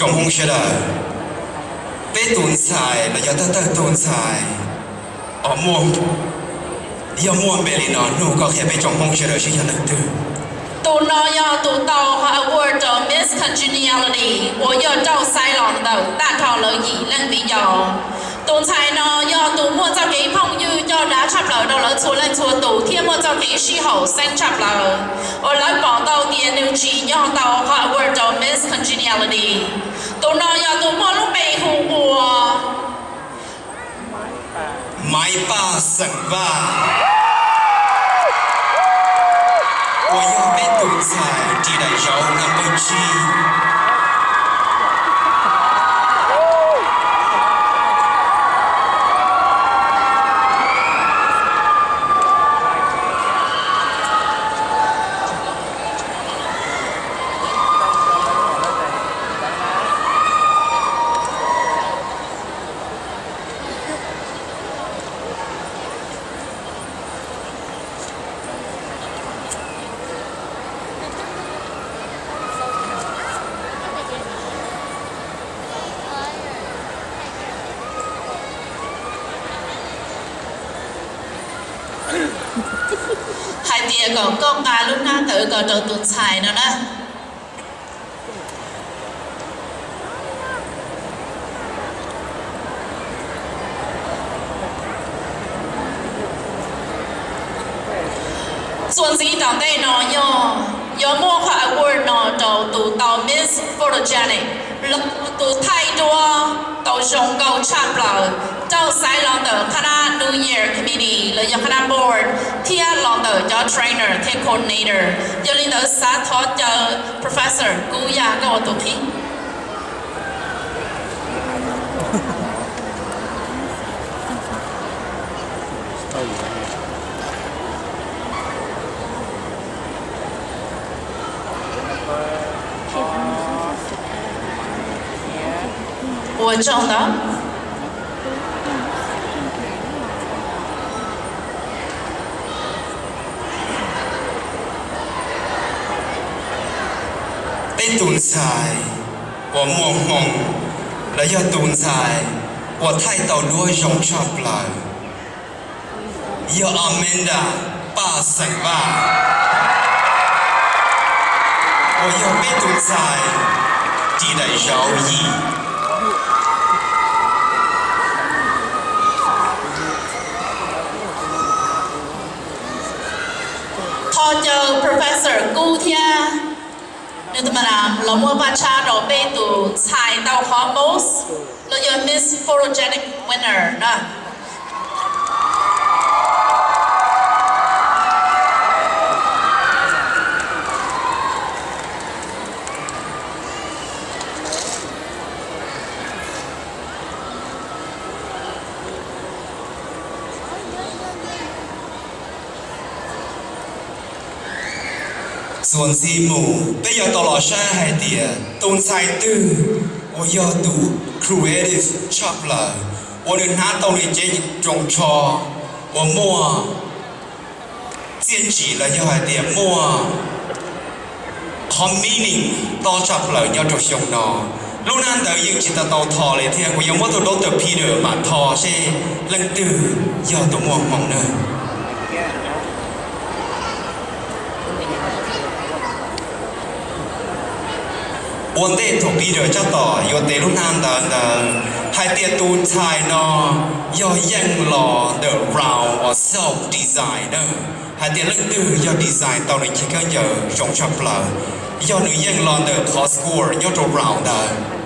Tsoom Hmoob sawv daws, peb tus ntxhais los yog thawj thawj tus ntxhais uas muaj, yog muaj npe li no, nug koj qhia peb tsoom Hmoob sawv daws seb yog leej twg. Tus no yog tus tau award rau Miss Congeniality uas yog rauj xaiv los ntawm tag nrho lawv yim leej viv ncaus. Tus ntxhais no yog tus muaj txoj kev phooj ywg coj dav tshaj plaws rau lawv txhua leej txhua tus thiab muaj txoj kev sib haum xeeb tshaj plaws uas lawv pom tau tias nws tsim nyog tau qhov award rau Miss Congeniality. Tus no yog tus muaj lub npe hu ua Maiv Paj xeem Vaj, uas yog peb tus ntxhais ris daim zauv number tsib. Hais tias kom koj nqa lub hnab ntawd ko rau tus ntxhais no na. Txuas ntxiv tom ntej no yog yuav muab qhov award no rau tus tau Miss Photogenic, los tus thaij duab tau zoo nkauj tshaj plaws, raug xaiv los ntawm qhab nab New Year Committee los yog qhab nab board thiab los ntawm cov trainer thiab coordinator. Yog li ntawd xav thov caw Professor Kub Yaj koj ua tus qhib. Ua tsaug ntau. Peb tus ntxhais uas muaj hmoo los yog tus ntxhais uas thaij tau duab zoo tshaj plaws yog Amanda Paj xeem Vaj, uas yog peb tus ntxhais ris daim zauv yim. Thov caw Professor Kub thiab nws tus madam los muab paj tshab rau peb tus ntxhais tau qhov most los yog Miss Photogenic winner na. Txuas ntxiv mus peb yuav tau los saib hais tias tus ntxhais twg uas yog tus creative tshaj plaws, uas nws hnav tau nws cev roos tsho uas muaj txiaj ntsim los yog hais tias muaj qhov meaning tob tshaj plaws nyob rau xyoo no. Lub hnab ntawd yeej tsis tau tau tho li thiab, kuv yuav muab tus Doctor Peter mam tho seb leej twg yog tus muaj hmoo na. Ua ntej thaum Peter tab tom yuav tev lub hnab ntawd ntawd hais tias tus ntxhais no yog yeej los ntawm round uas self design na, hais tias leej twg yog design tau nws cev khaub ncaws zoo tshaj plaws, yog nws yeej los ntawm qhov score nyob rau round ntawd.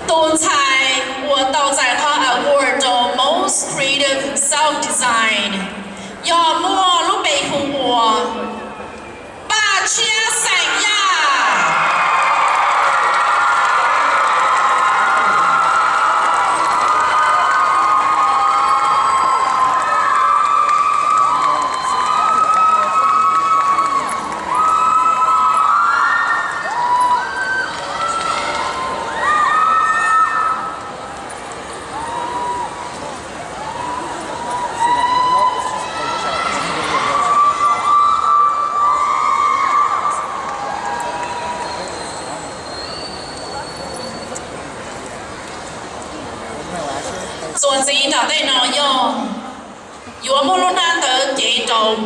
Tus ntxhais uas tau txais qhov award rau Most Creative Self Design yog muaj lub npe hu ua Paj Tshiab xeem Yaj.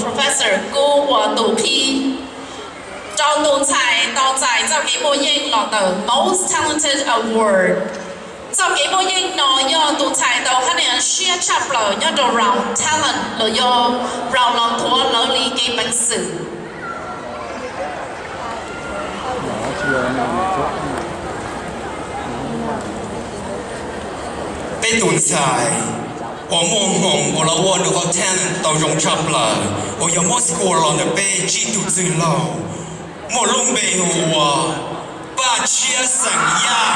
Professor Kub ua tus qhib rau tus ntxhais tau txais txoj kev muaj yeej los ntawm Most Talented Award. Txoj kev muaj yeej no yog tus ntxhais tau hab nias siab tshaj plaws nyob rau round talent los yog round los nthuav lawv li kev peev xwm. Peb tus ntxhais uas muaj hmoo uas los ua nws qhov talent tau zoo tshaj plaws uas yog muab score los ntawm peb tsib tug txwj laug, muaj lub npe hu ua Paj Tshiab xeem Yaj.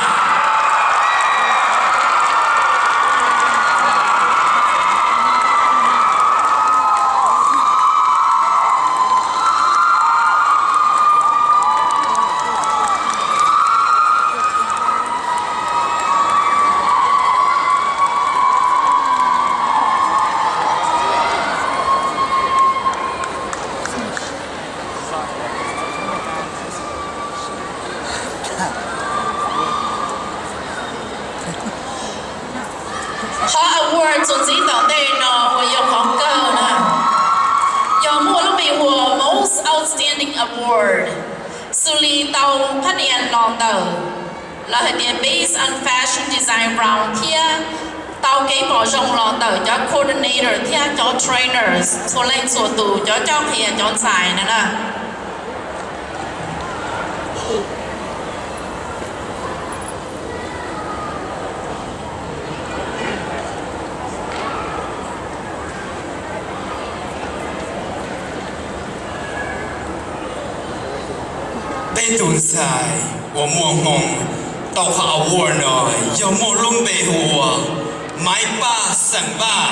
Qhov award txuas ntxiv tom ntej no uas yog qhov kawg na, yog muaj lub npe hu ua Most Outstanding Award, xws li tau hab nias los ntawm lawv hais tias Based on Fashion Design Round thiab tau kev pom zoo los ntawm cov coordinator thiab cov trainers txhua leej txhua tus, cov coj qhia cov ntxhais na na. Peb tus ntxhais uas muaj hmoo tau qhov award no yog muaj lub npe hu ua Maiv Paj xeem Vaj.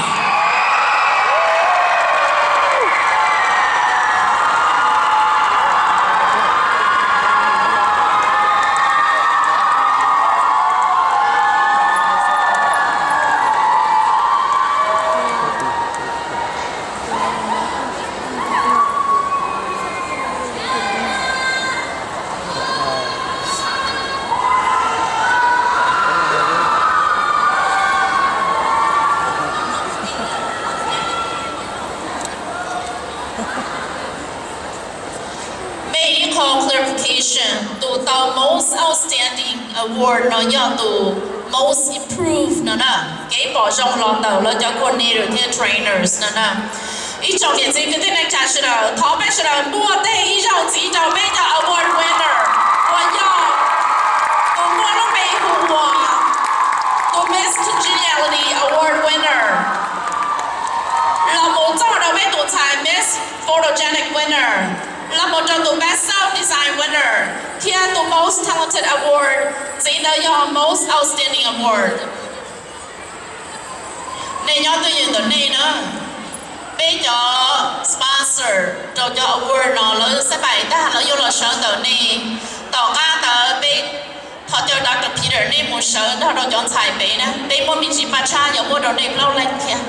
Mej ib qho clarification, tus tau Most Outstanding Award no yog tus Most Improved no na, kev pom zoo los ntawm lawv cov coordinator thiab trainers no na. Ib tsoom niam txiv kwv tij neej tsa sawv daws, thov peb sawv daws muaj tej ib zaug ntxiv rau peb cov award winner uas yog tus muaj lub npe hu ua tus Miss Congeniality Award winner, los mus txog rau peb tus ntxhais Miss Photogenic winner, los mus rau tus Best Self Design winner, thiab tus Most Talented Award, ntxiv ntawd yog Most Outstanding Award. Nej nyob twj ywm ntawm nej na. Peb cov sponsor rau cov award no lawv xab pais tag lawv yuav los sawv ntawm nej. Tom qab ntawd peb thov caw Doctor Peter nej mus sawv nrog rau cov ntxhais pem na, peb muaj me ntsis paj tshab yuav muab rau nej plaub leeg thiab.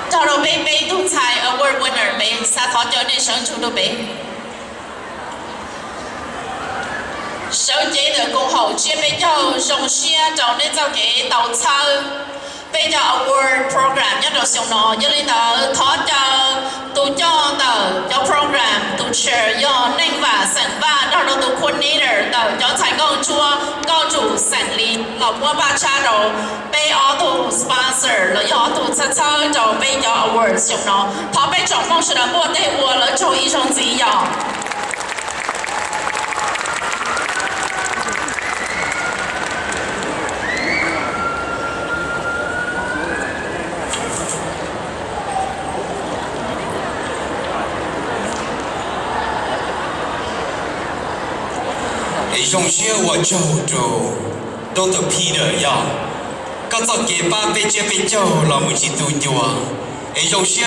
Nrog rau peb peb tug ntxhais award winner pem, xav thov caw nej sawv ntsug rau pem. Sawv cev ntawm koom haum tsiab peb caug zoo siab rau nej txoj kev tau txhawb peb cov award program nyob rau xyoo no. Yog li ntawd thov caw tus coj ntawm cov program, tus chair yog Neej Vam xeem Vaj nrog rau tus coordinator ntawm cov ntxhais nkauj ntsuab Nkauj Tsum xeem Lis los muab paj tshab rau peb ob tug sponsor los yog ob tug txhawb txhawb rau peb cov award xyoo no. Thov peb tsoom Hmoob sawv daws muaj tej ua lawv tsaug ib zaug ntxiv yom. Es zoo siab ua tsaug rau Doctor Peter yog koj txoj kev pab peb tsiab peb caug los mus tsis tu ncua. Es zoo siab